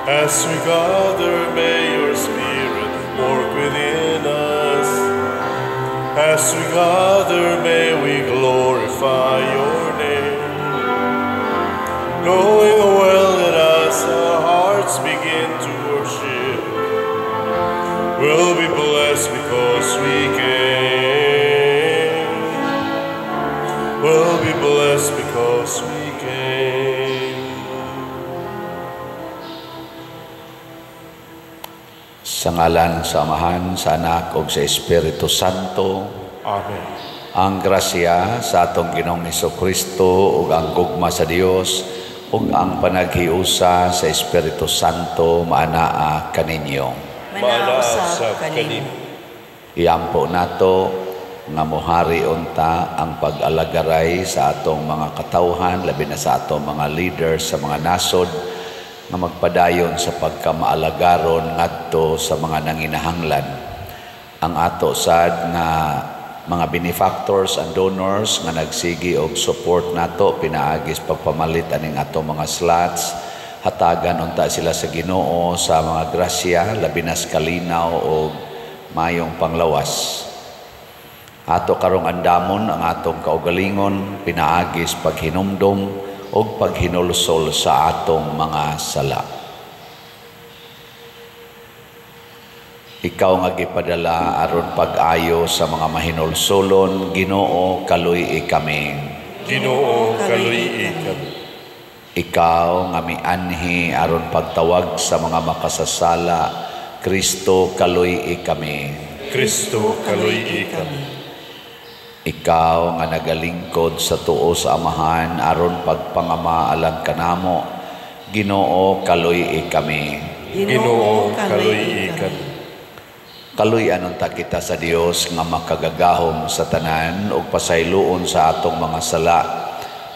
As we gather, may your Spirit work within us. As we gather, may we glorify your name. Knowing well that as our hearts begin to worship, we'll be blessed because we came. We'll be blessed because we came. Sa ngalan sa Amahan, sa Anak ug sa Espiritu Santo. Amen. Ang grasya sa atong Ginoong Hesukristo ug ang gugma sa Dios ug ang panaghiusa sa Espiritu Santo maanaa kaninyo. Maanaa usab kanimo. Iampo nato nga mohari unta ang pag-alagaray sa atong mga katawhan, labi na sa atong mga leaders sa mga nasod nga magpadayon sa pagkamaalagaron ngadto sa mga nanginahanglan. Ang ato sad nga mga benefactors and donors nga nagsigi og support nato pinaagis pagpamalit aning ato mga slots, hatagan unta sila sa Ginoo sa mga grasya, labi na sa kalinaw og mayong panglawas. Ato karong andamon ang atong kaugalingon pinaagis paghinumdom og paghinulsol sa atong mga sala. Ikaw nga gipadala aron pag-ayo sa mga mahinulsolon, Ginoo, kaluy-i kami. Ginoo, kaluy-i kami. Ikaw nga mianhi aron pagtawag sa mga makasasala, Kristo, kaluy-i kami. Kristo, kaluy-i kami. Ikaw nga nagalingkod sa tuo sa Amahan aron pagpangama alang kanamo, Ginoo, kaluy-i kami. Ginoo, kaluy-i kami. Kaluy-an unta kita sa Dios nga makagagahom sa tanan ug pasayloon sa atong mga sala.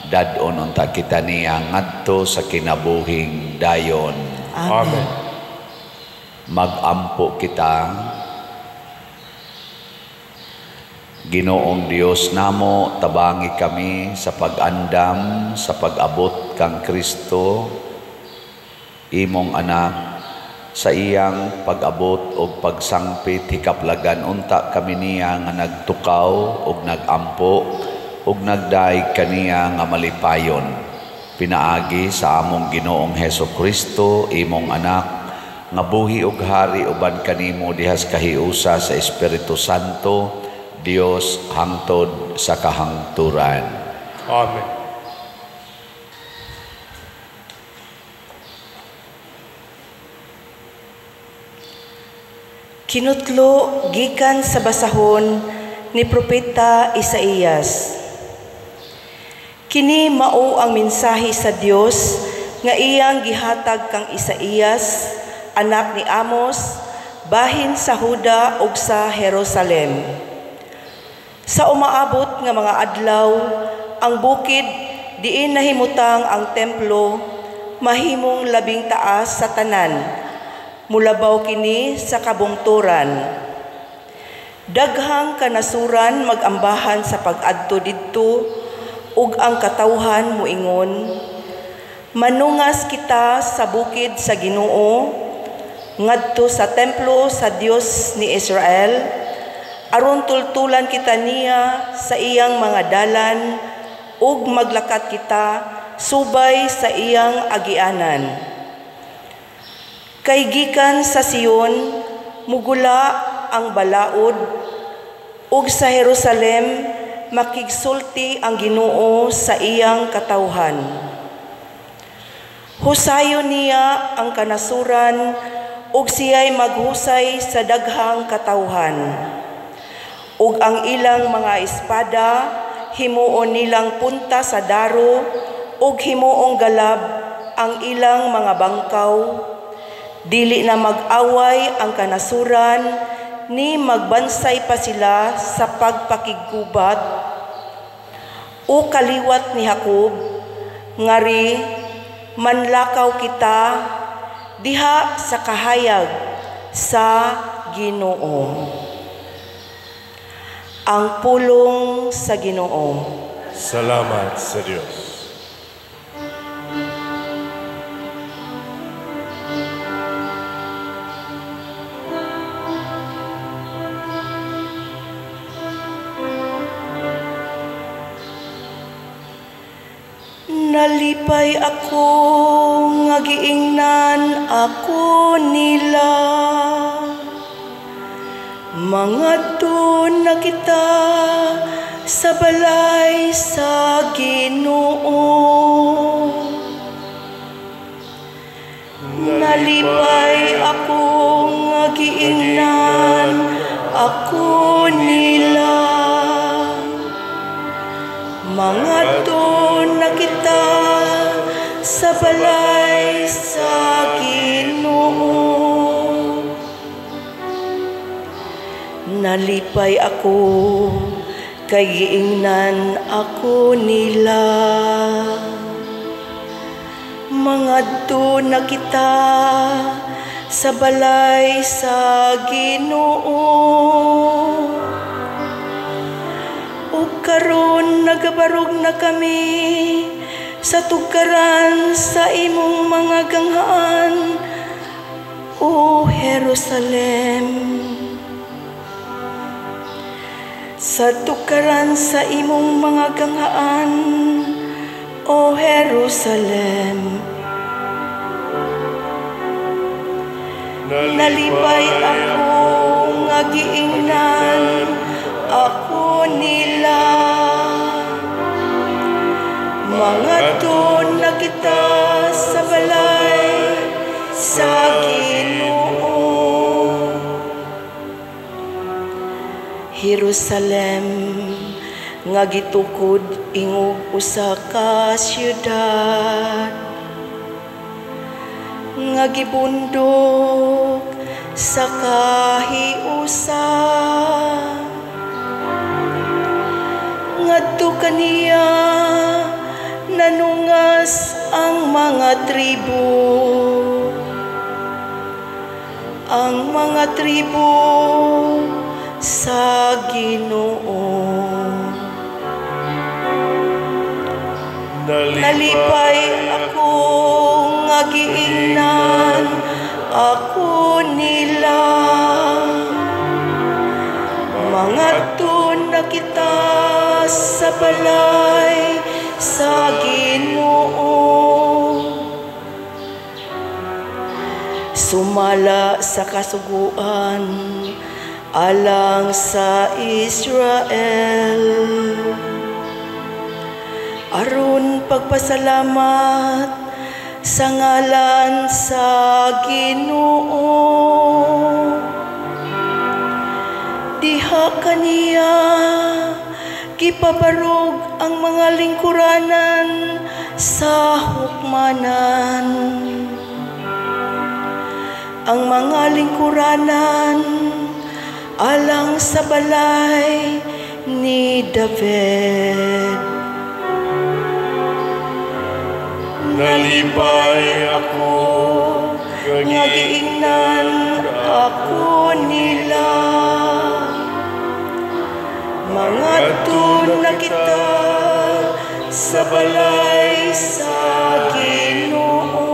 Dad-on unta kita niya ngadto sa kinabuhing dayon. Amen. Mag-ampo kita. Ginoong Dios namo, tabangi kami sa pag-andam sa pag-abot kang Kristo, imong anak. Sa iyang pag-abot og pagsangpit, hikaplagan unta kami niya nga nagtukaw og nagampo og nagdaig kaniya nga malipayon. Pinaagi sa among Ginoong Heso Kristo, imong anak, nga buhi og hari uban kanimo dihas kahiusa sa Espiritu Santo, Dios hangtod sa kahangturan. Amen. Kinutlo gikan sa basahon ni Propeta Isaías. Kini mao ang mensahe sa Dios nga iyang gihatag kang Isaías, anak ni Amos, bahin sa Huda ug sa Jerusalem. Sa umaabot nga mga adlaw, ang bukid diin nahimutang ang templo mahimong labing taas sa tanan. Mulabaw kini sa kabungturan. Daghang kanasuran magambahan sa pag-adto didto ug ang katawhan moingon, manungas kita sa bukid sa Ginoo ngadto sa templo sa Dios ni Israel, aron tultulan kita niya sa iyang mga dalan ug maglakat kita subay sa iyang agianan. Kay gikan sa Sion mugula ang balaod, ug sa Jerusalem makigsulti ang Ginoo sa iyang katawhan. Husayon niya ang kanasuran ug siya'y maghusay sa daghang katawhan. Ug ang ilang mga espada himuon nilang punta sa daro, ug himuong galab ang ilang mga bangkaw. Dili na mag-away ang kanasuran, ni magbansay pa sila sa pagpakiggubat. O kaliwat ni Jacob, ngari manlakaw kita diha sa kahayag sa Ginoo. Ang pulong sa Ginoo. Salamat sa Dios. Nalipay ako nga giingnan ako nila. Mangadto na kita sa balay sa Ginoo. Nalipay ako nga giingnan ako nila. Mangadto na kita sa balay sa Ginoo. Nalipay ako kay giingnan ako nila. Mangadto na kita sa balay sa Ginoo. Ug karon nagabarog na kami sa tugkaran sa imong mga ganghaan, O Jerusalem. Sa tugkaran sa imong mga ganghaan, O Jerusalem. Nalipay ako nga giingnan ako nila. Mangadto na kita sa balay sa Ginoo. Jerusalem nga gitukod ingog usa ka siyudad nga gibundok sa kahiusan. Ngadto kaniya nanungas ang mga tribo, ang mga tribo sa Ginoo. Nalipay ako nga giingnan ako nila. Mangadto na kita sa balay sa Ginoo. Sumala sa kasuguan alang sa Israel, aron pagpasalamat sa ngalan sa Ginoo. Diha kaniya gipabarog ang mga lingkuranan sa hukmanan. Ang mga lingkuranan alang sa balay ni David. Nalipay ako nga giingnan ako nila. Mangadto na kita sa balay sa Ginoo.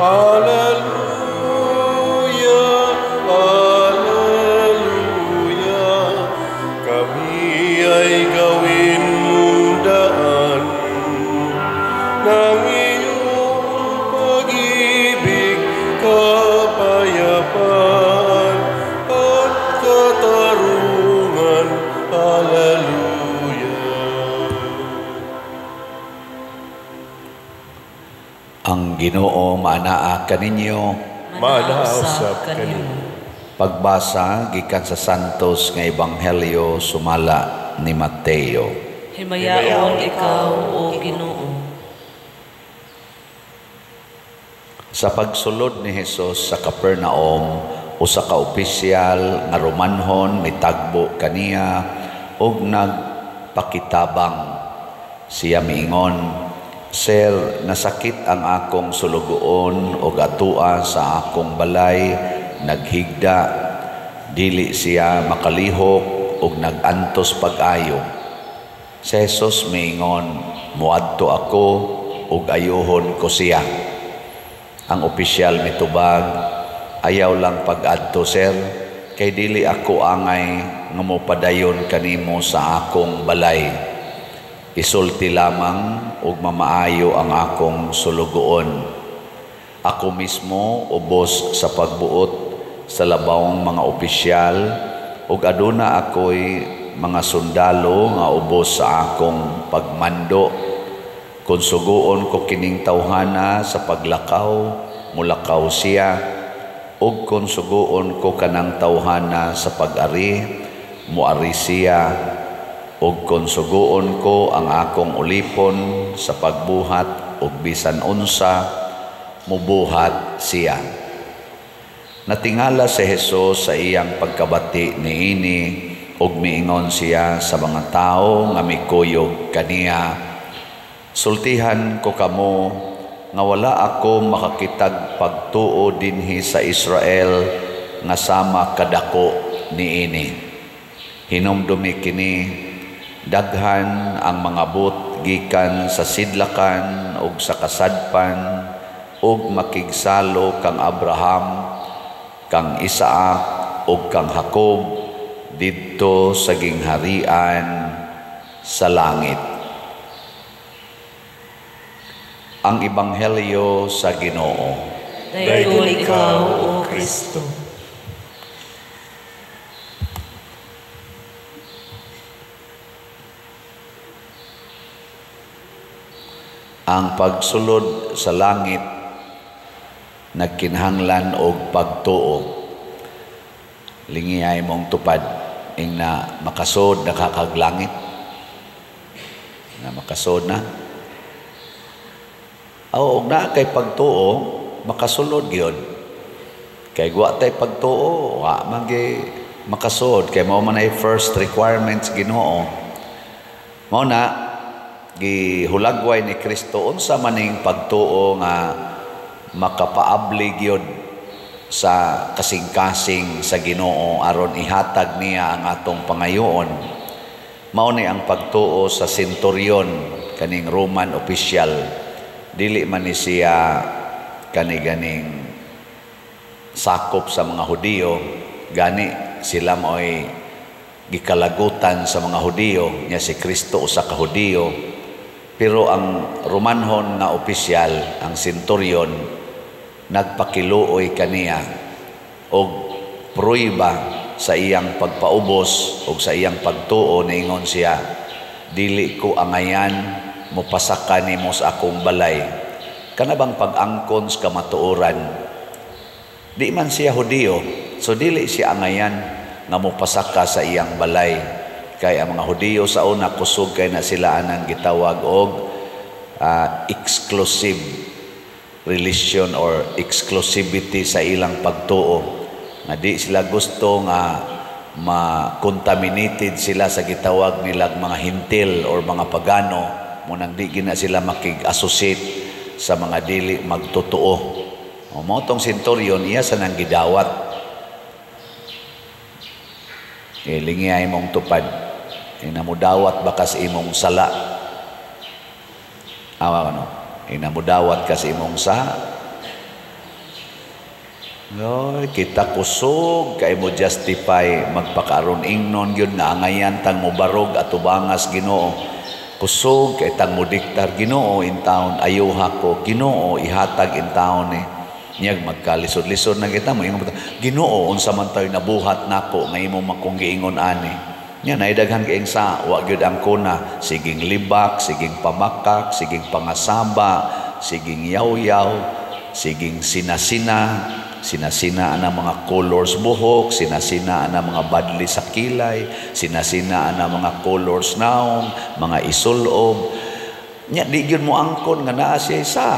Hallelujah, hallelujah, kami ay gawin mong daan ng iyong pag-ibig, kapayapaan at katarungan. Hallelujah. Ang Ginoo maanaa kaninyo, Manausap kanimo. Pagbasa gikan sa Santos nga Ebanghelyo sumala ni Mateo. Himayaon ikaw, o Ginoo. Sa pagsulod ni Hesus sa Capernaum, usa ka opisyal nga Romanhon mitagbo kaniya ug nagpakitabang. Siya miingon, "Sir, nasakit ang akong sulugoon og atua sa akong balay, naghigda, dili siya makalihok og nagantos pag-ayo." Si Jesus miingon, "Muadto ako ug ayuhon ko siya." Ang opisyal mitubag, "Ayaw lang pag-adto, sir. Kay dili ako angay nga mopadayon kanimo sa akong balay. Isulti lamang ug mamaayo ang akong sulugoon. Ako mismo ubos sa pagbuot sa labawng mga opisyal ug aduna ako'y mga sundalo nga ubos sa akong pagmando. Kung suguon ko kining tawhana sa paglakaw, mulakaw siya, ug kung suguon ko kanang tawhana sa pag-ari, muari siya, ug kung suguon ko ang akong ulipon sa pagbuhat ug bisan unsa, mubuhat siya. Natingala si Jesus sa iyang pagkabati niini ug miingon siya sa mga tawo nga mikuyog kaniya, "Sultihan ko kamo nga wala ako makakitag pagtuo dinhi sa Israel nga sama kadako niini. Hinumdumi kini, daghan ang mga but gikan sa sidlakan ug sa kasadpan ug makigsalo kang Abraham, kang Isaac ug kang Jacob didto sa gingharian sa langit." Ang Ebanghelyo sa Ginoo. Dayon ikaw, O Kristo. Ang pagsulod sa langit nagkinahanglan og pagtuo. Lingiyay mong tupad ing na makasod nakakaglangit. Na makasod na. O og naa kay pagtuo, makasulod gyud. Kay wa tay pagtuo, wa man gyud makasud kay mao man ay first requirements Ginoo. Mao na gihulagway ni Kristo unsa maning pagtuo nga makapaabli gyud sa kasing-kasing sa Ginoo aron ihatag niya ang atong pangayoon. Mao ni ang pagtuo sa centurion, kaning Roman official. Dili man ni siya kani-ganing sakop sa mga Hudiyo, gani sila mao'y gikalagutan sa mga Hudiyo, nya si Kristo usa ka Hudiyo. Pero ang Romanhon nga opisyal, ang centurion, nagpakiluoy kaniya og pruiba sa iyang pagpaubos og sa iyang pagtuo. Niingon siya, "Dili ko angayan mopasaka nimo sa akong balay." Kana bang pag-angkon sa kamatuoran? Di man siya Hudiyo, so dili siya angayan nga mopasaka sa iyang balay. Kay ang mga Hudiyo sa una kusog kay na sila anang gitawag og exclusive religion or exclusivity sa ilang pagtuo. Nga di sila gusto nga ma-contaminated sila sa gitawag nilang mga hintil or mga pagano, munang di gina sila makig-associate sa mga dili magtotoo. O mao tong centurion, iya sa nang gidawat. E lingiyay mong tupad, inamudawat ba ka sa imong sala? Awa ano? Inamudawat ka sa imong sa? Oy, kita kusog kay mo justify magpakaron ingnon gyud nga angayan tang mobarog atubangas Ginoo. Kusog kay tang modiktar Ginoo in taon ayuha ko, Ginoo ihatag in taon ni. Niyag magkalisod-lisod na kita mo ingon Ginoo unsa man tayo nabuhat nako nga imo makong giingon ani. Nya naidaghan kaing sa wa gyud ang kuna, siging libak, siging pamakak, siging pangasaba, siging yaw-yaw, siging sinasina, sinasina ang mga colors buhok, sinasina ang mga badli sa kilay, sinasina ang mga colors naong, mga isulob. Nya di gyud mo angkon nga naa siya sa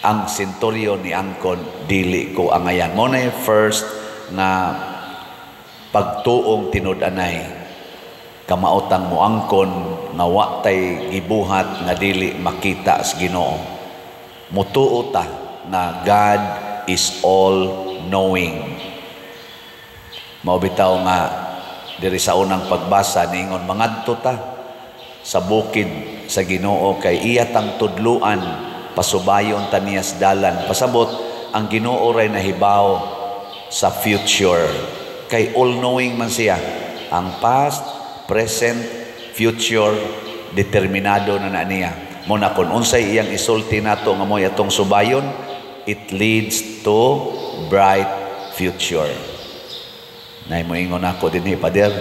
ang senturyo ni angkon dili ko angayan. Mo na first nga pagtuong tinud-anay, kamaotang mo angkon nga wa tay gibuhat nga dili makita sa Ginoo. Mutuo ta na God is all knowing. Mao bitaw nga diri sa unang pagbasa niingon mangadto ta sa bukid sa Ginoo kay iya tang tudluan, pasubayon ta niya sa dalan. Pasabot ang Ginoo ray nahibaw sa future. Kay all-knowing man siya. Ang past, present, future, determinado na na niya. Mo na kung unsay iyang isulti nato nga mo'y atong subayon, it leads to bright future. Nay moingon ako dinhi, "Pader,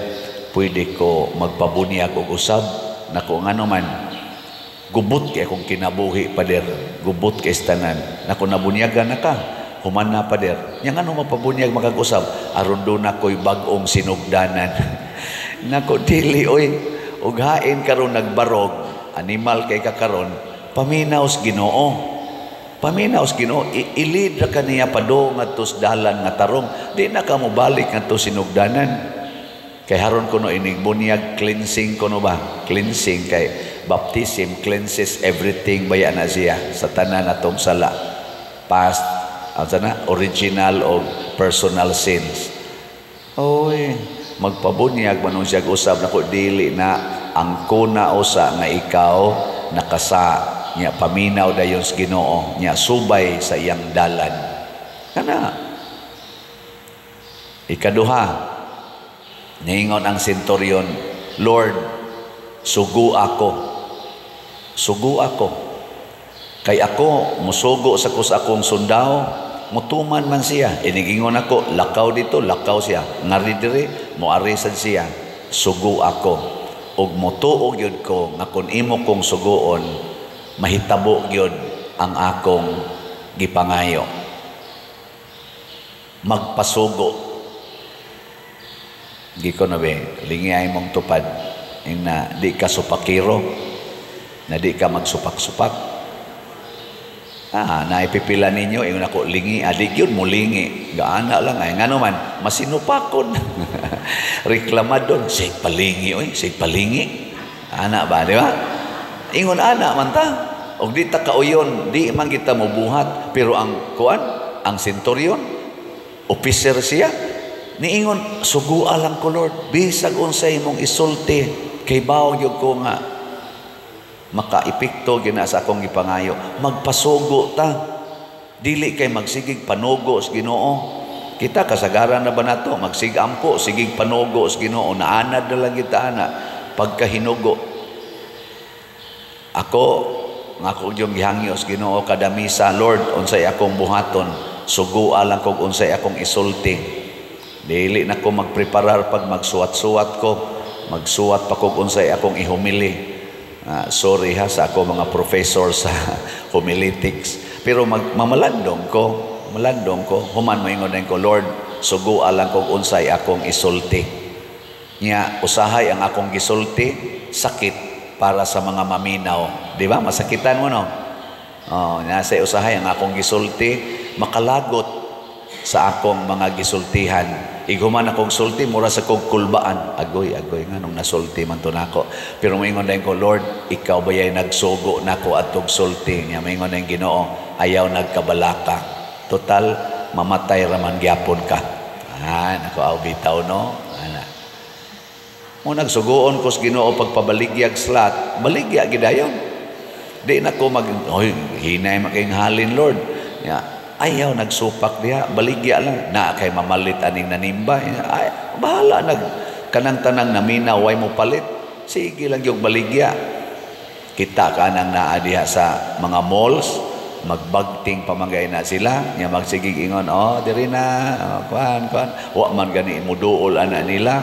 pwede ko magpabunyag og usab?" Nako, ngano man? "Gubot kay akong kinabuhi, Pader. Gubot kay tanan." Nako, nabunyagan na ka. "Human na, Pader." Nya ngano mapabunyag makag-usab? "Aron duna ko'y bag-ong sinugdanan." Nako, dili oy. Ug hain karon nagbarog, animal kay ka karon, paminaw sa Ginoo. Paminaw sa Ginoo, i-lead ra kaniya padung ngadto sa dalan nga tarong. Di na ka mobalik ngadto sinugdanan. Kay haron kuno inig bunyag, cleansing kuno ba? Cleansing kay baptism cleanses everything baya na siya sa tanan atong sala. Past, ang sana, original o personal sins. Oy, magpabunyag man siya usab, nako, dili na ang kuna usa nga ikaw nakasa nya, paminaw dayon sa Ginoo nya, subay sa iyang dalan. Kana. Ikaduha, niingon ang centurion, "Lord, sugo ako. Sugo ako. Kay ako, musugo sa kus akong sundao, mutuman man siya. Inigingon ako, lakaw dito, lakaw siya. Ngari diri, moari sad siya. Sugo ako. Ug mutuo gyud ko nga kung imo kong suguon, mahitabo gyud ang akong gipangayo." Magpasugo. Giko na be, lingay mong tupad na di ka supakiro, na di ka magsupak-supak. Ah, naipipila ninyo, ingon ako, lingi, adik yun, mulingi. Gaana lang, ay, ngano man, masinupakon. Reklamadon, sig palingi, oy, sig palingi. Ana ba, di ba? Ingon ana man ta. Og di ta kauyon, di man kita mobuhat. Pero ang kuan, ang centurion, officer siya, niingon, "Sugua lang ko, Lord, bisag unsay imong isulti, kay bawag gyud ko nga makaepekto gina sa akong gipangayo." Magpasugo ta. Dili kay magsigig panugo sa Ginoo. Kita kasagaran na ba nato magsigampo, sigig panugo sa Ginoo, naanad na lang kita ana pagkahinugo. Ako nga ako yung gihangyo sa Ginoo kada misa, "Lord, unsay akong buhaton, sugua lang kog unsay akong isulti." Dili na ko magpreparar pag magsuwat-suwat ko, magsuwat pa kog unsay akong ihumili. Sorry ha sa ako mga professor sa homiletics. Pero mamalandong ko, malandong ko, human moingon din ko, "Lord, sugua lang kog unsay akong isulti." Nya usahay ang akong gisulti, sakit para sa mga maminaw. Di ba? Masakitan mo, no? Oh, nasa usahay ang akong gisulti, makalagot sa akong mga gisultihan. Ighuman akong sulti, mura sa kong kulbaan. Agoy, agoy, nga nung nasulti man to nako. Pero moingon din ko, "Lord, ikaw ba yay nagsugo nako atong sulti?" Nya moingon din Ginoo, "Ayaw nagkabalaka. Total, mamatay raman gyapon ka." Ah, nako, aw bitaw, no? Ana. Mo nagsugoon ko sa Ginoo pagpabaligyag slot, baligya gidayon. Di na ko mag, "Oy, hinay making halin, Lord." Ya, ayaw nagsupak diha, baligya lang. Na kay mamalit aning nanimba. Ay, bahala nag kanang tanang naminaw way mo palit. Sige lang yung baligya. Kita ka nang naa diha sa mga malls, magbagting pamangay na sila, nya magsigig ingon, "Oh, diri na, oh, kuan, kuan." Wa man gani muduol ana nila.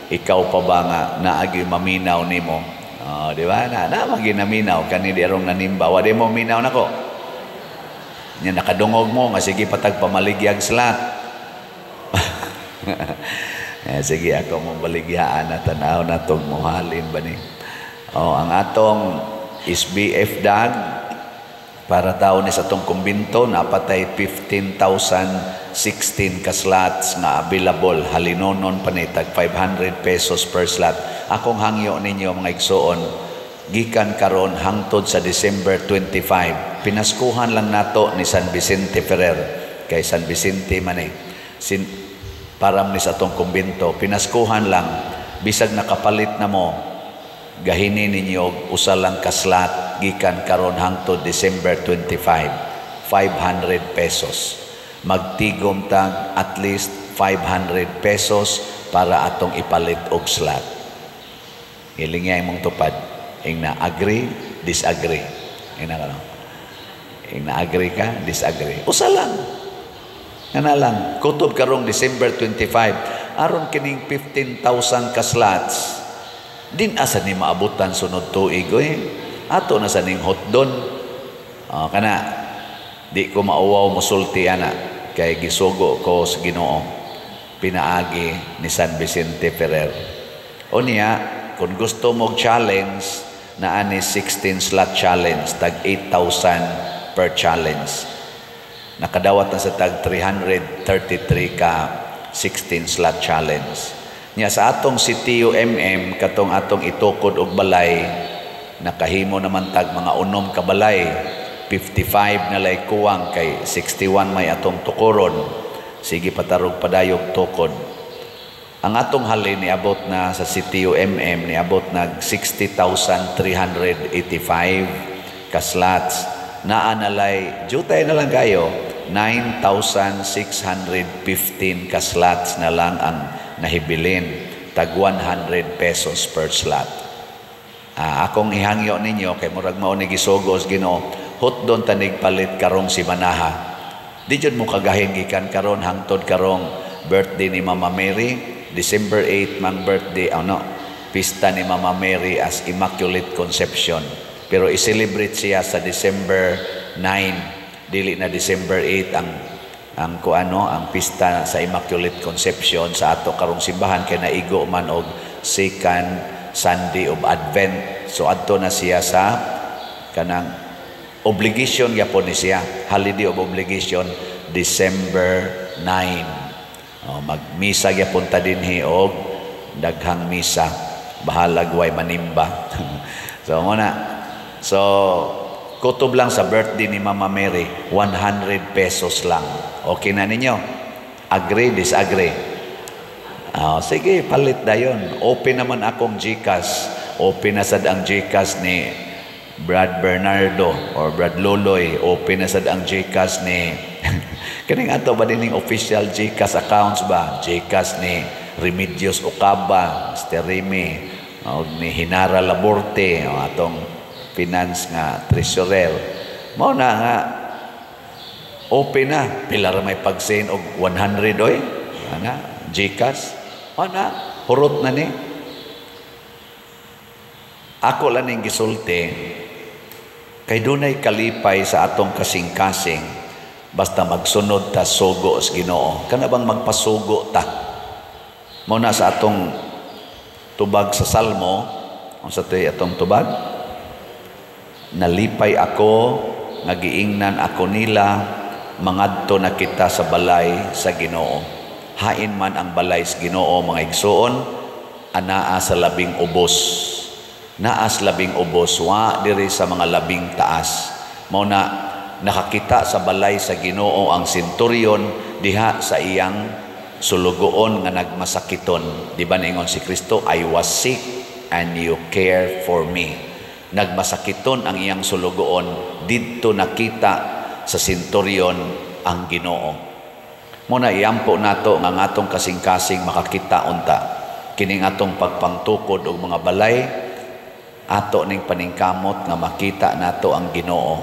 Ikaw pa ba nga naagi maminaw nimo? Oh, di ba? Na, na maginaminaw kani di arong nanimba. Wa di mo minaw nako. Nya nakadungog mo nga sige patag pamaligyag slot. Eh, sige ako mo baligyaan na tanaw na tong muhalin ba ni. Oh, ang atong SBF dag para tao ni sa atong kumbinto napatay 15,016 ka slots nga available, halinonon pa ni tag 500 pesos per slot. Akong hangyo ninyo, mga igsuon, gikan karon hangtod sa December 25, pinaskuhan lang nato ni San Vicente Ferrer, kay San Vicente man eh sin para ni sa atong kumbinto, pinaskuhan lang, bisag nakapalit na mo, gahini ninyo usa lang ka slot gikan karon hangtod December 25, 500 pesos, magtigom tag at least 500 pesos para atong ipalit og slot. Hiling mong tupad. Ing na agree, disagree. Ing na ka, no? Ing na agree ka, disagree. Usa lang. Nga na lang. Kutob karong December 25, aron kining 15,000 ka slots, din asa ni maabutan sunod tuig oy. Ato na sa ning hotdon. Oh, kana di ko mauwaw mosulti ana kay gisugo ko sa Ginoo pinaagi ni San Vicente Ferrer. O niya, kung gusto mo challenge na ani 16 slot challenge, tag 8,000 per challenge. Nakadawat na sa tag 333 ka 16 slot challenge. Nya sa atong Sitio MM, katong atong itukod og balay, nakahimo naman tag mga 6 ka balay, 55 na lay kuwang kay 61 may atong tukoron. Sige patarog padayog tukod. Ang atong halin niabot na sa Sitio MM, niabot nag 60,385 ka slots. Naa na lay, jutay na lang kayo, 9,615 ka slots na lang ang nahibilin. Tag 100 pesos per slot. Akong ihangyo ninyo kay murag mao ni gisugos Ginoo, hotdon tanig palit karong si Manaha. Di jud mo kagahin gikan karon hangtod karong birthday ni Mama Mary, December 8 mang birthday, ano, pista ni Mama Mary as Immaculate Conception. Pero i-celebrate siya sa December 9, dili na December 8 ang kuano, ang pista sa Immaculate Conception sa ato karong simbahan kay naigo man og second Sunday of Advent. So adto na siya sa kanang obligation gyapon ni siya, holiday of obligation, December 9. Oh, magmisa gyapon ta dinhi og daghang misa, bahalag way manimba. So mo na. So kutob lang sa birthday ni Mama Mary, 100 pesos lang. Okay na ninyo? Agree, disagree? Oh, sige, palit dayon. Open naman akong GCash. Open na sad ang GCash ni Brad Bernardo or Brad Loloy. Open na sad ang GCash ni kaning ato ba dining official GCash accounts ba? GCash ni Remedios Ocaba, Mr. Remy, o ni Hinara Laborte, o atong finance nga treasurer. Mao na nga open na. Pila ra may pag-send og 100 oy. Ana, GCash. Ana, hurot na ni. Ako lang ning gisulti kay dunay kalipay sa atong kasing-kasing basta magsunod ta sugo sa Ginoo. Kana bang magpasugo ta? Mao na sa atong tubag sa Salmo, unsa to'y atong tubag? Nalipay ako nga giingnan ako nila, mangadto na kita sa balay sa Ginoo. Hain man ang balay sa Ginoo, mga igsuon, anaa sa labing ubos. Naas labing ubos, wa diri sa mga labing taas. Mao na nakakita sa balay sa Ginoo ang senturyon diha sa iyang sulugoon nga nagmasakiton. Di ba niingon si Kristo, "I was sick and you care for me." Nagmasakiton ang iyang sulugoon, didto nakita sa senturyon ang Ginoo. Muna iampo nato nga ang atong kasing-kasing makakita unta kining atong pagpangtukod og mga balay, ato ning paningkamot nga makita nato ang Ginoo.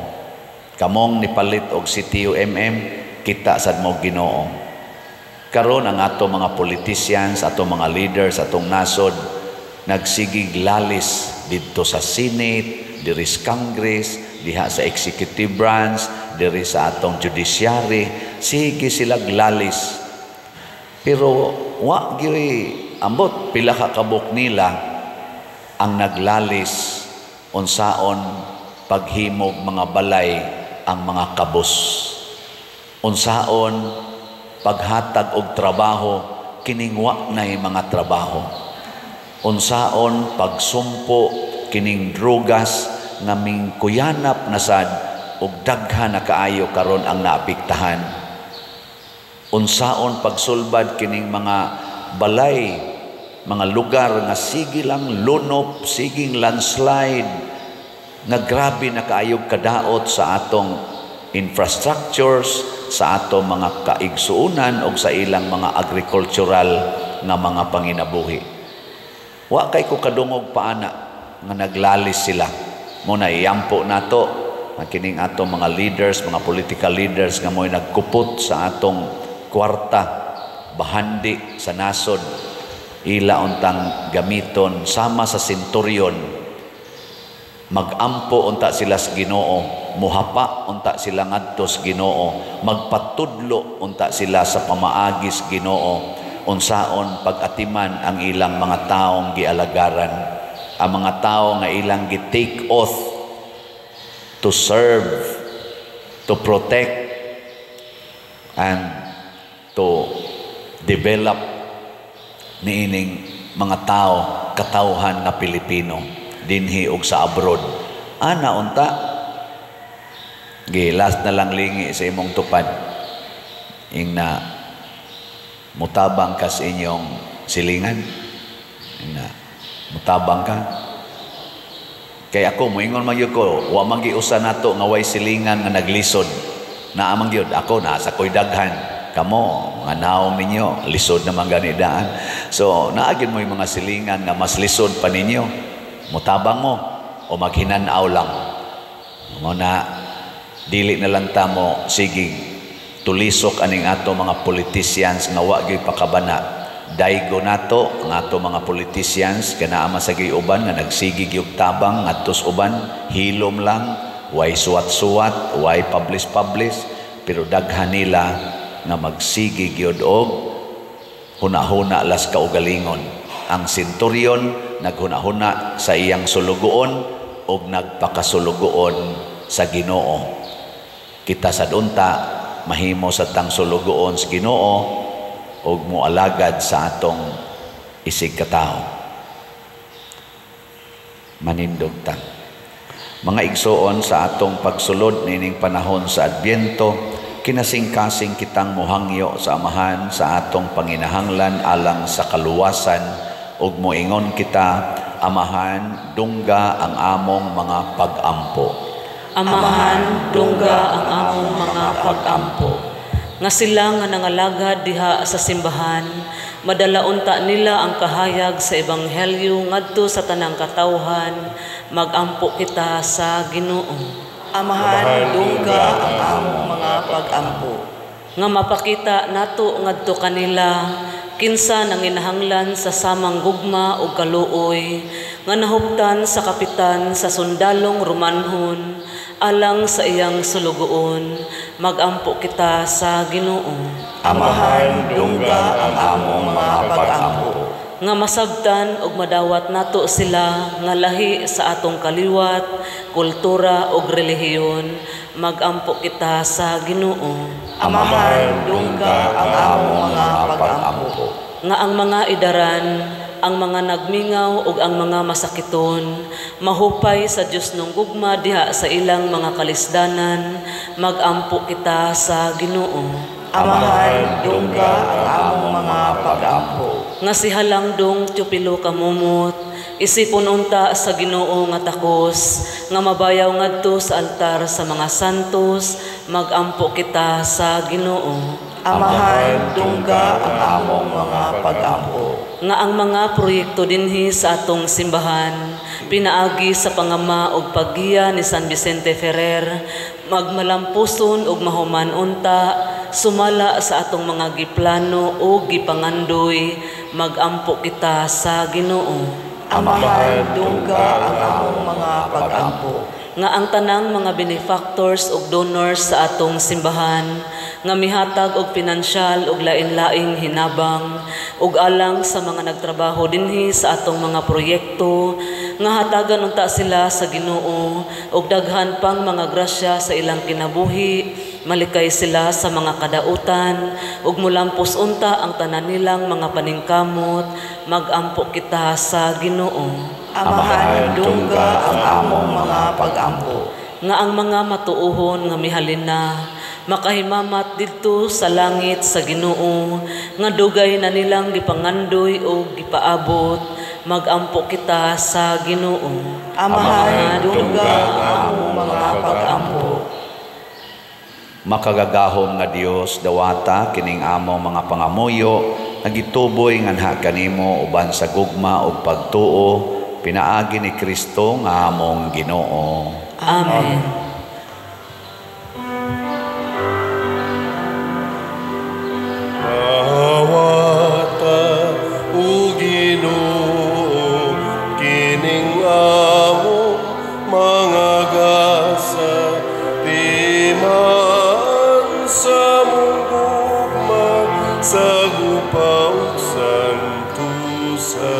Kamong nipalit og Sitio MM, kita sad mo Ginoo. Karon ang ato mga politicians, ato mga leaders, atong nasod nagsigig lalis didto sa Senate, diri sa Congress, diha sa executive branch, diri sa atong judiciary, sige sila lalis. Pero wa gyud ambot pila ka kabuk nila ang naglalis unsaon paghimog mga balay ang mga kabus. Unsaon paghatag og trabaho kining wa nay mga trabaho. Unsaon pagsumpo kining drugas nga mingkuyanap na sad og daghan na kaayo karon ang naapektahan. Unsaon pagsulbad kining mga balay, mga lugar nga sige lang lunop, siging landslide, nga grabe na kaayog kadaot sa atong infrastructures, sa ato mga kaigsuonan og sa ilang mga agricultural nga mga panginabuhi. Wa kay ko kadungog paana nga naglalis sila. Muna iampo nato ang kining ato mga leaders, mga political leaders nga mo'y nagkupot sa atong kwarta, bahandi sa nasod, ila untang gamiton sama sa senturyon. Magampo unta sila sa Ginoo, muhapa unta sila ngadto sa Ginoo, magpatudlo unta sila sa pamaagi sa Ginoo unsaon pag-atiman ang ilang mga taong gialagaran, ang mga tao nga ilang gi-take oath to serve, to protect, and to develop niining mga tao, katawhan nga Pilipino dinhi og sa abroad. Ana unta gilas na lang lingi sa imong tupad, ingna mutabang ka sa inyong silingan, ingna mutabang ka. Kay ako moingon man gyud ko, wa man giusa nato nga way silingan nga naglisod. Naa man gyud, ako naa sa koy daghan. Kamo, mga naong ninyo, lisod naman gani daan. So, naa gyud mo yung mga silingan nga mas lisod pa ninyo. Mutabang mo o maghinanaw lang. Mo na, dili na lang ta mo, sige, tulisok aning ato mga politicians nga wa gyud pakabana. Daigo nato ang ato mga politicians, kanaa man sa uban nga nagsigi gyud tabang ngadto sa uban, hilom lang, way suwat-suwat, way publish-publish, pero daghan nila nga magsigi gyud og hunahuna las kaugalingon. Ang senturyon naghunahuna sa iyang sulugoon og nagpakasulugoon sa Ginoo. Kita sad unta mahimo sa tang sulugoon sa Ginoo og moalagad sa atong isig katawo. Manindog ta. Mga igsoon, sa atong pagsulod nining panahon sa Adbyento, kinasingkasing kitang muhangyo sa Amahan sa atong panginahanglan alang sa kaluwasan ug moingon kita, Amahan, dungga ang among mga pag-ampo. Amahan, dungga ang among mga pag-ampo. Nga sila nga nangalagad diha sa simbahan, madala unta nila ang kahayag sa ebanghelyo ngadto sa tanang katawhan, magampo kita sa Ginoo. Amahan, dungga ang among mga pag-ampo. Nga mapakita nato ngadto kanila kinsa nanginahanglan sa samang gugma ug kaluoy nga nahuptan sa kapitan sa sundalong Romanhon alang sa iyang sulugoon, magampo kita sa Ginoo. Amahan, dungga ang among mga pag-ampo. Nga masabtan ug madawat nato sila nga lahi sa atong kaliwat, kultura ug relihiyon, magampo kita sa Ginoo. Amahan, dungga ang among mga pag-ampo. Nga ang mga idaran, ang mga nagmingaw ug ang mga masakiton, mahupay sa Dios nung gugma diha sa ilang mga kalisdanan, magampo kita sa Ginoo. Amahan, dungga ang among mga pag-ampo. Nga si Halangdong Teofilo Camomot, isipon unta sa Ginoo nga takos, nga mabayaw ngadto sa altar sa mga santos, magampo kita sa Ginoo. Amahan, dungga ang among mga pag-ampo. Nga ang mga proyekto dinhi sa atong simbahan, pinaagi sa pangama og paggiya ni San Vicente Ferrer, magmalampuson og mahuman unta, sumala sa atong mga giplano o gipangandoy, magampo kita sa Ginoo. Amahan, dungga ang among mga pag-ampo. Nga ang tanang mga benefactors ug donors sa atong simbahan nga mihatag og pinansyal ug lain-laing hinabang ug alang sa mga nagtrabaho dinhi sa atong mga proyekto, nga hatagan unta sila sa Ginoo ug daghan pang mga grasya sa ilang kinabuhi, malikay sila sa mga kadautan ug mulampos unta ang tanan nilang mga paningkamot, magampo kita sa Ginoo. Amahan, dungga ang among mga pag-ampo. Nga ang mga matuohon nga mihalin na makahimamat didto sa langit sa Ginoo, nga dugay na nilang gipangandoy o gipaabot, magampo kita sa Ginoo. Amahan, dungga ang among mga pag-ampo. Makagagahom nga Dios, dawata kining among mga pangamuyo nga gituboy nganha kanimo uban sa gugma ug pagtuo pinaagi ni Kristo nga among Ginoo. Amen. Dawata o Ginoo kining among mga gasa, timaan sa mong gugma sa gupa ug santusa.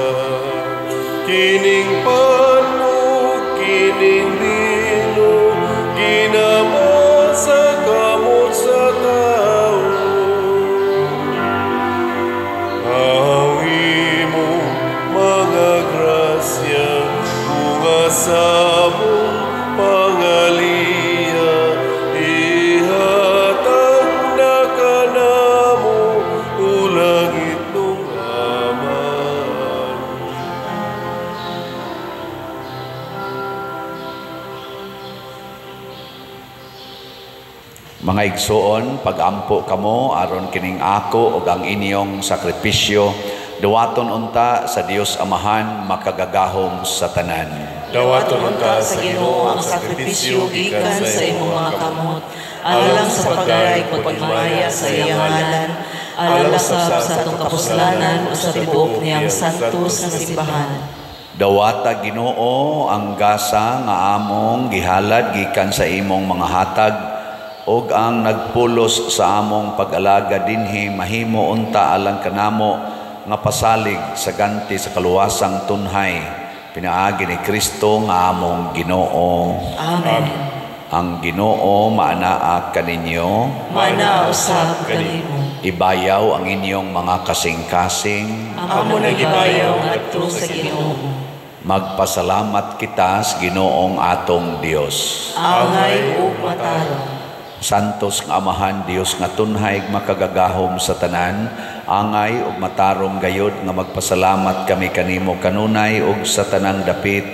Kining pan ug kining bino ginama sa kamot sa tao. Ang imong mga grasya bunga sa among pangaliya, ihatag na kanamo o langit nung Amahan. Mga igsoon, pagampo kamo aron kining ako ug ang inyong sakripisyo duwaton unta sa Dios Amahan makagagahom sa tanan. Dawaton unta sa Ginoo ang sakripisyo gikan sa imong mga kamot, alang sa pagdayeg ug pagmaya sa iyang ngalan, alang usab sa atong kapuslanan ug sa tibuok niyang santos nga simbahan. Dawata Ginoo ang gasa nga among gihalad gikan sa imong mga hatag ug ang nagpulos sa among pag-alaga dinhi mahimo unta alang kanamo nga pasalig sa ganti sa kaluwasang tunhay pinaagi ni Kristo nga among Ginoo. Amen. Ang Ginoo maanaa kaninyo, Maanaa usab kanimo. Ibayaw ang inyong mga kasing-kasing. Amo nang gibayaw ngadto sa Ginoo. Magpasalamat kita sa Ginoong atong Dios. Angay ug matarong. Santos nga Amahan, Dios nga tunhay makagagahom sa tanan, angay ug matarong gayod nga magpasalamat kami kanimo kanunay ug sa tanang dapit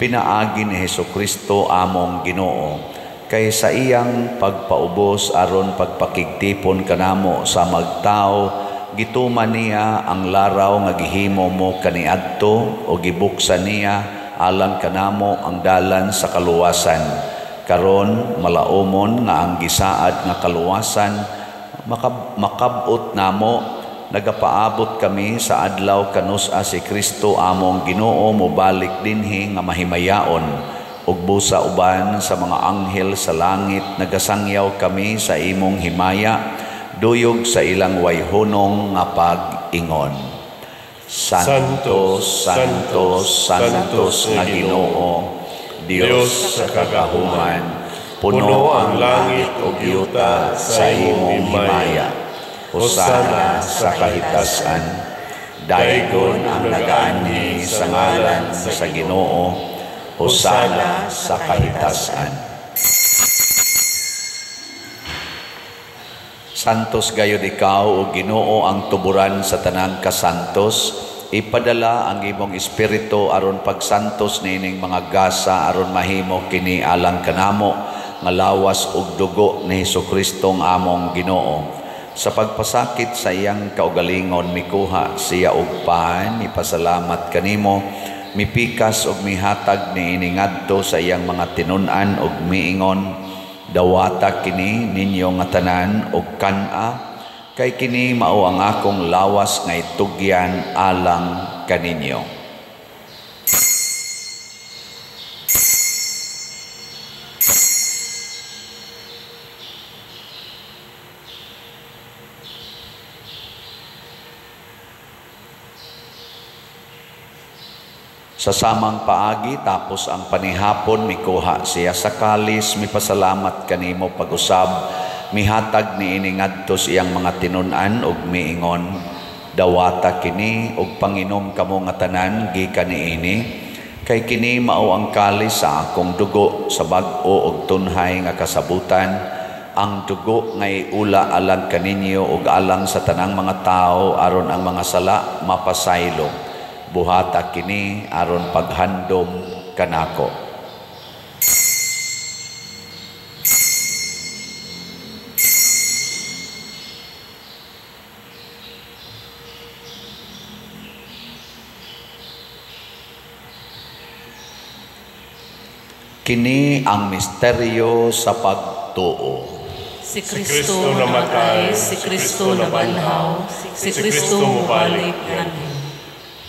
pinaagi ni Hesukristo among Ginoo. Kay sa iyang pagpaubos aron pagpakigtipon kanamo sa magtao, gituman niya ang laraw nga gihimo mo kaniadto o gibuksan niya alang kanamo ang dalan sa kaluwasan. Karon malaumon nga ang gisaad nga kaluwasan makabot namo, nagapaabot kami sa adlaw kanus-a si Kristo among Ginoo mobalik dinhi nga mahimayaon ug busa uban sa mga anghel sa langit nagasangyaw kami sa imong himaya duyog sa ilang wayhunong nga pag-ingon. Santo, Santo, Santos nga Ginoo, Dios sa kagahuman, puno ang langit ug yuta sa imong himaya. Hosana sa kahitasan. Daygon ang nagaanhi sa ngalan sa Ginoo. Hosana sa kahitasan. Santos gayud ikaw o Ginoo ang tuburan sa tanang kasantos. Ipadala ang imong espiritu aron pagsantos niining mga gasa aron mahimo kini alang kanamo nga lawas ug dugo ni Hesukristo nga among Ginoo. Sa pagpasakit sa iyang kaugalingon mikuha siya og pan, ipasalamat kanimo, mipikas ug mihatag niini ngadto sa iyang mga tinun-an ug miingon, dawata kini ninyo nga tanan og kan-a, kay kini mao ang akong lawas nga itugyan alang kaninyo. Sa samang paagi, tapos ang panihapon, mikuha siya sa kalis, mipasalamat kanimo pag-usab, mihatag niini ngadto sa iyang mga tinun-an ug miingon, dawata kini ug panginom kamo nga tanan gikan niini, kay kini mao ang kalis sa akong dugo sa bag-o ug tunhay nga kasabutan, ang dugo nga iula alang kaninyo ug alang sa tanang mga tawo aron ang mga sala mapasaylo. Buhata kini aron paghandom kanako. Kini ang misteryo sa pagtuo. Si Kristo namatay, si Kristo nabanhaw, si Kristo mobalik nganhi.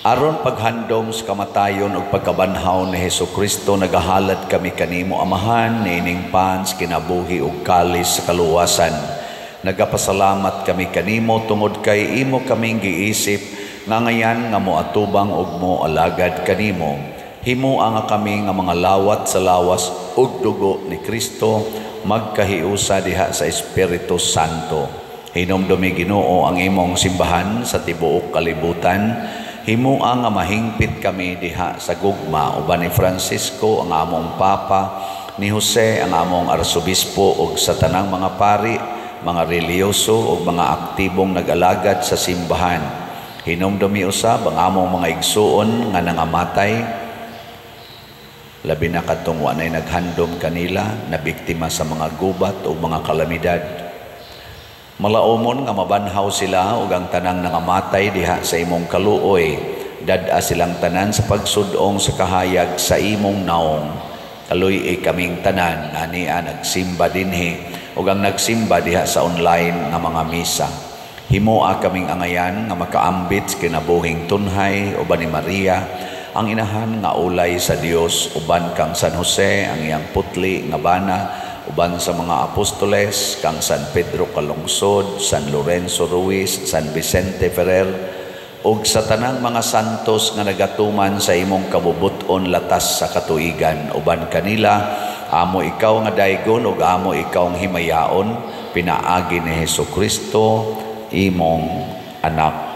Aron paghandom sa kamatayon ug pagkabanhaw ni Hesus Kristo, nagahalad kami kanimo, Amahan, niining pans kinabuhi ug kalis sa kaluwasan. Nagapasalamat kami kanimo tungod kay imo kaming giisip nga ngayan nga moatubang ug moalagad kanimo. Himoa nga kami nga mga lawat sa lawas ug dugo ni Kristo magkahiusa diha sa Espiritu Santo. Hinumdumi, Ginoo, ang imong simbahan sa tibuok kalibutan. Himoa nga mahingpit kami diha sa gugma uban ni Francisco ang among Papa, ni Jose ang among Arsobispo ug sa tanang mga pari, mga relihiyoso ug mga aktibong nag-alagad sa simbahan. Hinumdumi usab ang among mga igsuon nga nangamatay, labi na kadtong wa nay naghandom kanila, na biktima sa mga gubat o mga kalamidad. Malaumon nga mabanhaw sila ug ang tanang nangamatay diha sa imong kaluoy. Dad-a silang tanan sa pagsudong sa kahayag sa imong naong. Kaluy-i kaming tanan ania nagsimba dinhi ug ang nagsimba diha sa online nga mga misa. Himoa kaming angayan nga makaambit sa kinabuhing tunhay uban ni Maria, ang inahan nga ulay sa Dios, uban kang San Jose, ang iyang putli nga bana, uban sa mga apostoles, kang San Pedro Calungsod, San Lorenzo Ruiz, San Vicente Ferrer, ug sa tanang mga santos nga nagatuman sa imong kabubut-on latas sa katuigan. Uban kanila, amo ikaw nga daygon ug amo ikaw ang himayaon, pinaagi ni Hesus Kristo, imong anak.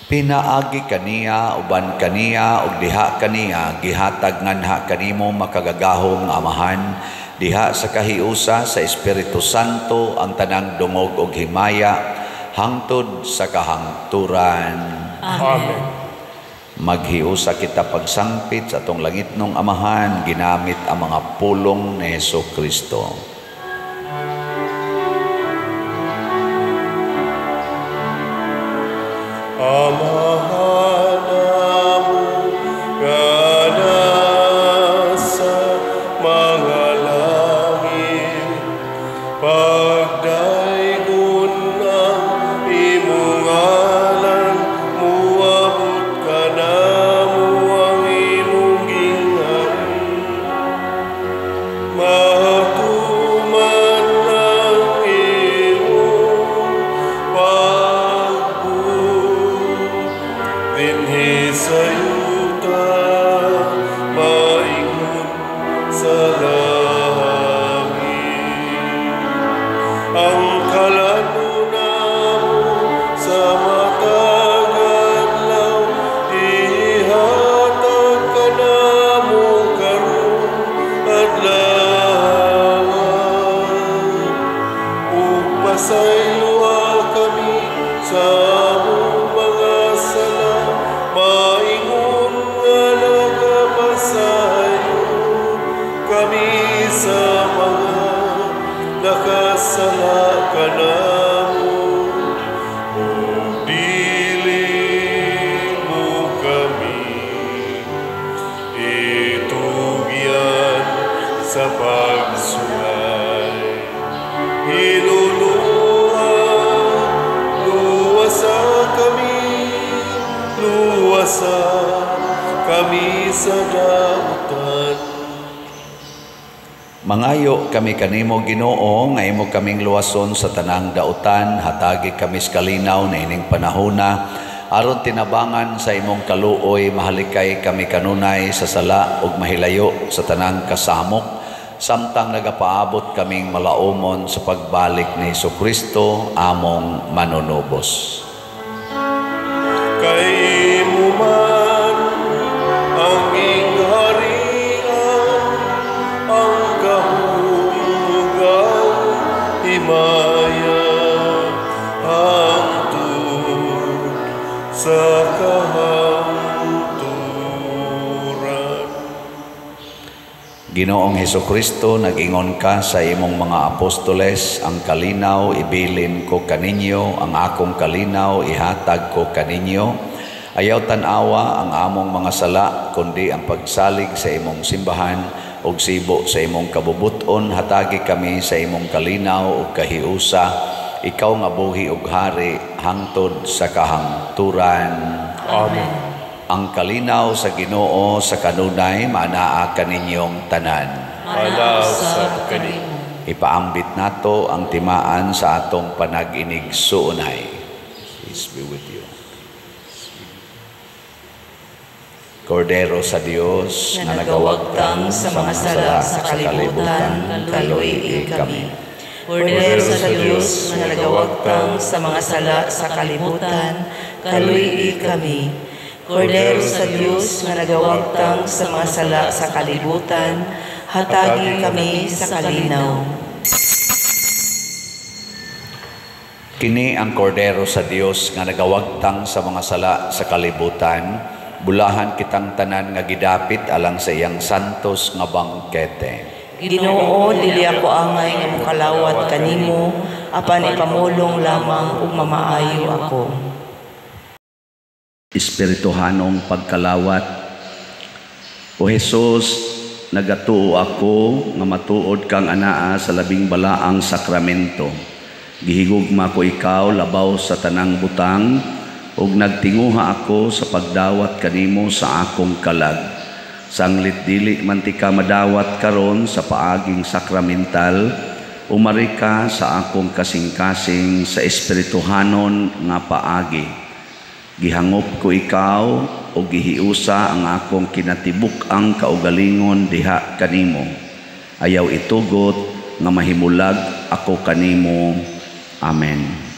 Pinaagi kaniya, uban kaniya, ug diha kaniya, gihatag nganha kanimo makagagahom nga Amahan, diha sa kahiusa sa Espiritu Santo ang tanang dungog ug himaya hangtod sa kahangturan. Amen. Maghiusa kita pagsangpit sa atong langitnong Amahan, ginamit ang mga pulong ni Hesus Kristo. Amahan namo nga nasa mga langit, pagdaygon ang imong ngalan, muabot kanamo ang imong ginghari. Matuman ang imong pagbuot dinhi sa yuta, maingon sa langit. Ang kalan-on namo sa matag adlaw, ihatag kanamo karong adlaw. Ug pasayloa kami sa among mga sala, maingon nga nagapasaylo kami sa mga nakasala kanamo. Ug dili mo kami itugyan sa pagsulay. Hinuluha, luwasa kami, luwasa kami sa dautan. Mangayo kami kanimo, Ginoo, nga imo kaming luwason sa tanang dautan, hatagi kami sa kalinaw na ining panahona, aron tinabangan sa imong kaluoy, mahalikay kami kanunay sa sala ug mahilayo sa tanang kasamok, samtang nagapaabot kaming malaumon sa pagbalik ni Hesus Kristo, among manunubos. Kay imo man ang gingharian, ang gahom ug ang himaya, hangtod sa kahangturan. Ginoong Hesus Kristo, nag-ingon ka sa imong mga apostoles, ang kalinaw ibilin ko kaninyo, ang akong kalinaw ihatag ko kaninyo. Ayaw tan-awa ang among mga sala, kundi ang pagsalig sa imong simbahan ug sibo sa imong kabubuton. Hatagi kami sa imong kalinaw ug kahiusa, ikaw nga buhi ug hari hangtod sa kahangturan. Amen. Ang kalinaw sa Ginoo sa kanunay maanaa kaninyong tanan. Manaa usab kanimo. Ipaambit nato ang timaan sa atong panag-inig-suunay. Peace be with you. Kordero sa Dios nga nagawagtang sa mga sala sa kalibutan, kaluy kami. Kordero sa Dios nga nagawagtang sa mga sala sa kalibutan, kaluy kami. Kordero sa Dios nga nagawagtang sa mga sala sa kalibutan, hatagi kami sa kalinaw. Kini ang Kordero sa Dios nga nagawagtang sa mga sala sa kalibutan, bulahan kitang tanan nga gidapit alang sa iyang santos nga bangkete. Ginoo, dili ako angay nga mokalawat kanimo, apan ipamulong lamang ug mamaayo ako. Espirituhanong pagkalawat. O Hesus, nagatuo ako nga matuod kang anaa sa labing balaang sakramento. Gihigugma ko ikaw labaw sa tanang butang, ug nagtinguha ako sa pagdawat kanimo sa akong kalag. Sanglit dili man ti ka madawat karon sa paaging sakramental, umari ka sa akong kasing-kasing sa espirituhanon nga paagi. Gihangop ko ikaw o gihiusa ang akong kinatibuk-ang kaugalingon diha kanimo. Ayaw itugot nga mahimulag ako kanimo. Amen.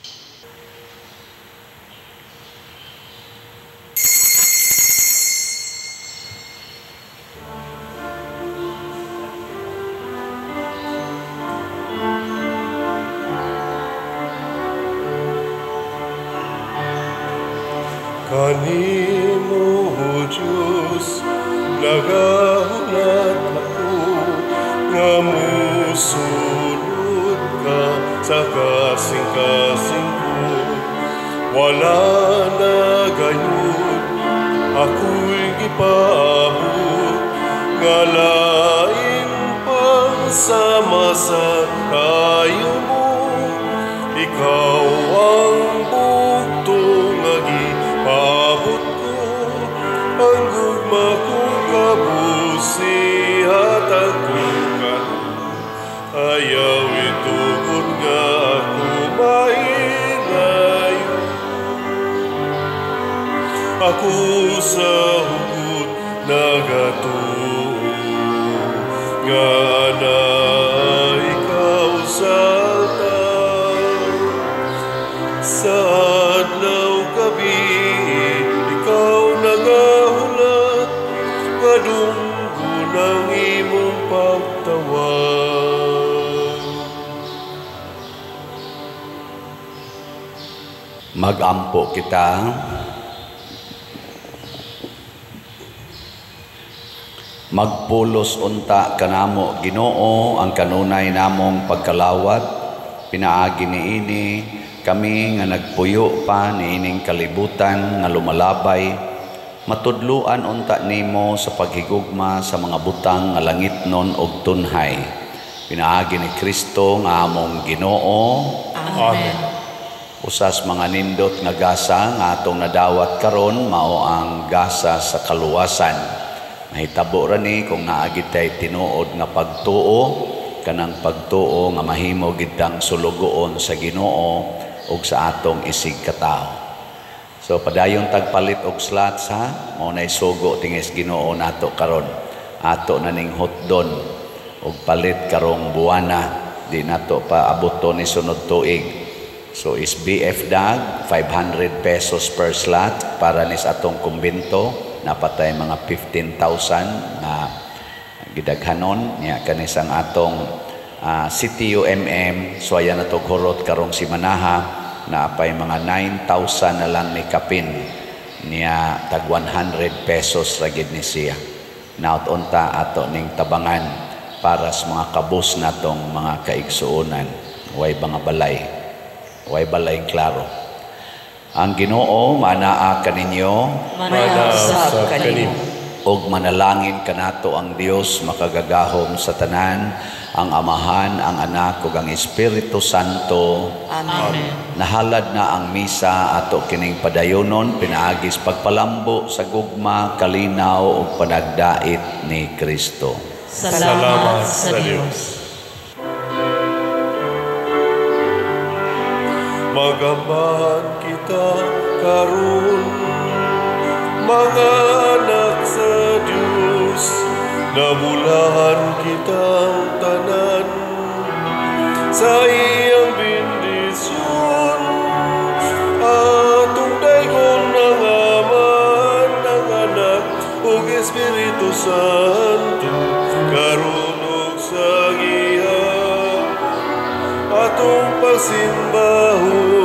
Kanimo, O Diyos, nagahulat ako nga musulod ka sa kasing-kasing ko. Wala na gayud ako'y gipaabot nga lain pang sama sa kayo mo. Ikaw ang bugto nga gipaabot ko, ang gugma kong kabusihatag ko karon. Ayaw itugot nga ako mahilayo. Ako sa hugot nagatuo nga na ikaw sa altar. Sa adlaw gabi ikaw nagahulat, nga dunggon ang imong pagtawag. Magampo kita. Magpulos unta kanamo Ginoo ang kanunay namong pagkalawat, pinaagi niini kami nga nagpuyo pa niining kalibutan nga lumalabay, matudluan unta nimo sa paghigugma sa mga butang nga langitnon og tunhay. Pinaagi ni Kristo nga among Ginoo. Amen. Usas mga nindot nga gasa nga atong nadawat karon mao ang gasa sa kaluwasan. Nahitabo ra ni kung naa gitay tinuod nga pagtuo, kanang pagtuo nga mahimo gitang sulugoon sa Ginoo ug sa atong isig katawo. So padayon tagpalit og slots ha, mao nay sugo tingis Ginoo nato karon. Ato na ning hotdon og palit karong buwana, di nato pa abuton ni sunod tuig. So is BF dag 500 pesos per slot para nis atong kumbento. Napatay mga 15,000 na gidaghanon niya kanisang atong CTUMM. So ayan na to horot karong simanaha na apay mga 9,000 na lang ni kapin niya, tag 100 pesos ra gid ni siya. Naot unta ato ning tabangan para sa mga kabus natong mga kaigsuonan. Way mga balay, way balay klaro. Ang Ginoo manaa kaninyo. Manaa usab kanimo. Ug manalangin kanato ang Dios makagagahom sa tanan, ang Amahan, ang Anak ug ang Espiritu Santo. Amen. Nahalad na ang misa, ato kining padayonon pinaagi sa pagpalambo sa gugma, kalinaw ug panagdait ni Kristo. Salamat sa Dios. Magambahan kita karon, mga anak sa Dios, nabulahan kitang tanan sa iyang bendisyon. Atong daygon ang Amahan, ang Anak ug Espiritu Santo, karon ug sa giha atong pagsimbahon.